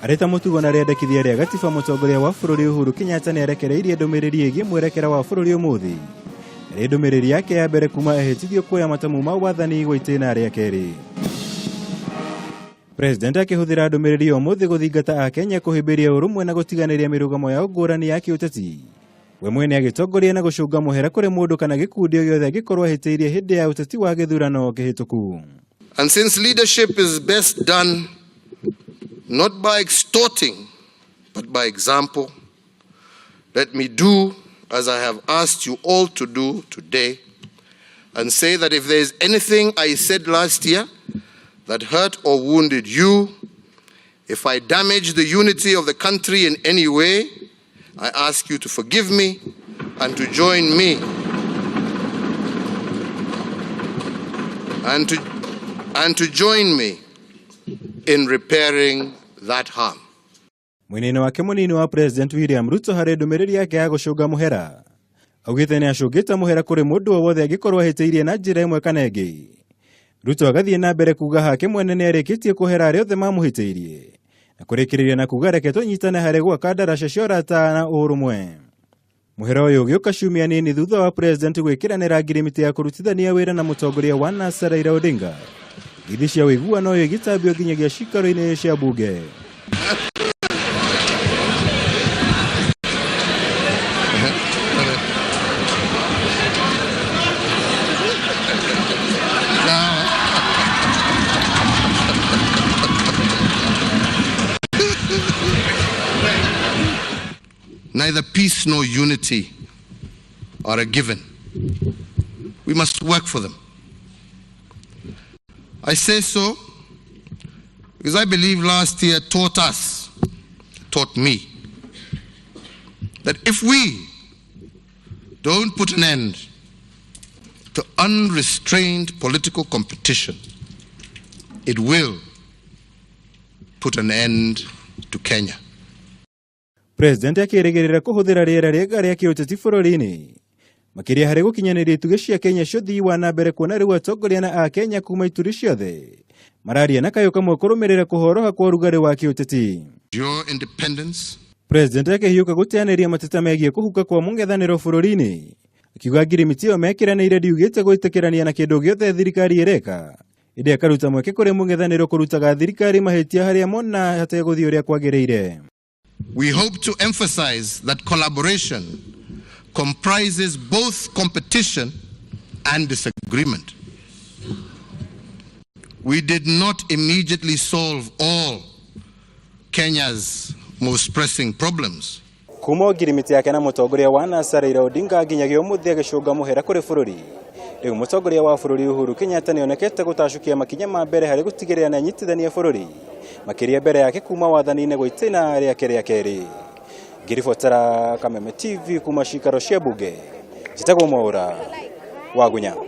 Arĩ ta mũtugo na rĩendekithia rĩa gatiba, mũtongoria wa bũrũri Uhuru Kenyatta nĩ arekereirie ndũmĩrĩri ĩgiĩ mwerekera wa bũrũri ũmũthĩ. Ĩrĩ ndũmĩrĩri yake ya mbere kuma ehĩtithio kuoya matamu ma wathani gwa itĩna rĩa kerĩ. President akĩhũthĩra ndũmĩrĩri ya ũmũthĩ gũthingata Akenya kũhĩmbĩria ũrũmwe na gũtiganĩria mĩrũgamo yao ngũrani ya kĩũteti. We mwene agĩtongoria na gũcũnga mũhera kũrĩ mũndũ kana gĩkundi o gĩothe angĩkorwo ahĩtĩirie hĩndĩ ya ũteti wa gĩthurano kĩhĩtũku. And since leadership is best done not by extorting, but by example, let me do as I have asked you all to do today and say that if there is anything I said last year that hurt or wounded you, if I damaged the unity of the country in any way, I ask you to forgive me and to join me and to join me in repairing that harm. Mwena-inĩ wake, mũnini wa President William Ruto harĩ ndũmĩrĩri yake ya gũcũnga mũhera augĩte nĩ acũngĩte mũhera kũrĩ mũndũ o wothe angĩkorwo ahĩtĩirie na njĩra ĩmwe kana ĩngĩ. Ruto agathiĩ na mbere kuga hake mwene nĩ arĩkĩtie kuohera arĩa othe mamũhĩtĩirie na kũrĩkĩrĩria na kuga reke tũnyitane harĩ gwaka ndaraca cia ũrata na ũrũmwe. Mũhera ũyũ ũgĩũka ciumia nini thutha wa President gwĩkĩranĩra ngirimiti ya kũrutithania wĩra na mũtongoria wa NASA Raila Odinga. Ngithi cia ũiguano ũyũ igĩtambio nginyagia cikaro-inĩ cia bunge. Neither peace nor unity are a given. We must work for them. I say so because I believe last year taught us, taught me, that if we don't put an end to unrestrained political competition, it will put an end to Kenya. President akĩrĩgĩrĩra kũhũthĩra rĩera rĩega rĩa kĩũteti bũrũri-inĩ makĩria harĩ gũkinyanĩria itugĩ cia Kenya cia ũthii wa na mbere, kuona rĩu atongoria na Akenya kuma ituri ciothe mararia na kayũ kamwe kũrũmĩrĩra kũhoroha kwa ũrugarĩ wa kĩũteti. Your independence President akĩhiũka gũteanĩria mateta megiĩ kũhuka kwa mũng'ethanĩro bũrũri-inĩ, akiuga ngirimiti ĩyo mekĩranĩire ndiugĩte gwĩtĩkĩrania na kĩndũ gĩothe thirikari ĩreka, ĩndĩ akaruta mweke kũrĩ mũng'ethanĩro kũrutaga thirikari mahĩtia harĩa mona hategũthiĩ ũrĩa kwagĩrĩire. We hope to emphasize that collaboration comprises both competition and disagreement. We did not immediately solve all Kenya's most pressing problems. Kuma ngirimiti yake na mũtongoria wa NASA Raila Odinga nginyagia ũmũthĩ agĩcũnga mũhera kũrĩ bũrũri, rĩu mũtongoria wa bũrũri Uhuru Kenyatta nĩonekete gũtacũkia makinya ma mbere harĩ gũtigĩrĩra nĩanyitithania bũrũri makĩria mbere yake kuma wathani-inĩ gwa itĩna rĩake rĩa kerĩ. Ngĩribotera Kameme TV kuma cikaro cia bunge, njĩtagwo Mwaũra Wagunya.